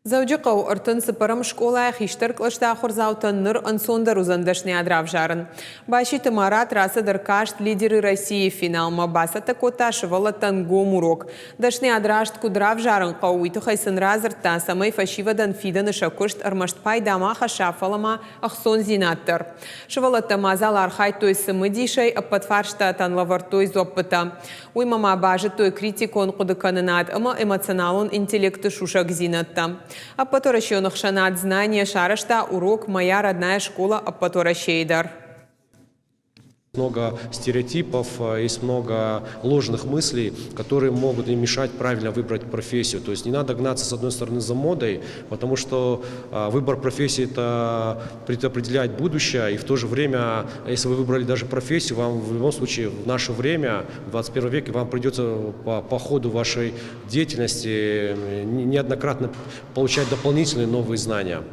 Дзӕуджыхъӕуы 34-ӕм скъолайы хистӕр кълӕсты ахуырдзаутӕн ныр ӕнцондӕр уыдзӕн дӕсныйад равзарын. Баситы Марат рацыд ӕркаст «Лидеры России» финалмӕ, бацӕттӕ кодта сывӕллӕттӕн гом урок. Дӕсныйад раст куыд равзарын хъӕуы, уый тыххӕй сын радзырдта, цӕмӕй фӕсивӕдӕн фидӕны сӕ куыст ӕрмӕст пайда ма хӕсса, фӕлӕ ма ӕхцондзинад дӕр. Сывӕллӕттӕ мадзалы архайдтой цымыдисӕй, ӕппӕт фарстатӕн лӕвӕрдтой дзуӕппытӕ. Уыимӕ ма базыдтой критикон хъуыдыкӕнынад ӕмӕ эмоционалон интеллекты сусӕгдзинӕдтӕ. Ӕппӕтуӕрӕсейон ӕхсӕнад «Знание» сарӕзта урок «Моя родная школа» ӕппӕт Уӕрӕсейы дӕр. Много стереотипов, есть много ложных мыслей, которые могут им мешать правильно выбрать профессию. То есть не надо гнаться, с одной стороны, за модой, потому что выбор профессии – это предопределяет будущее, и в то же время, если вы выбрали даже профессию, вам в любом случае в наше время, в 21 веке, вам придется по ходу вашей деятельности неоднократно получать дополнительные новые знания.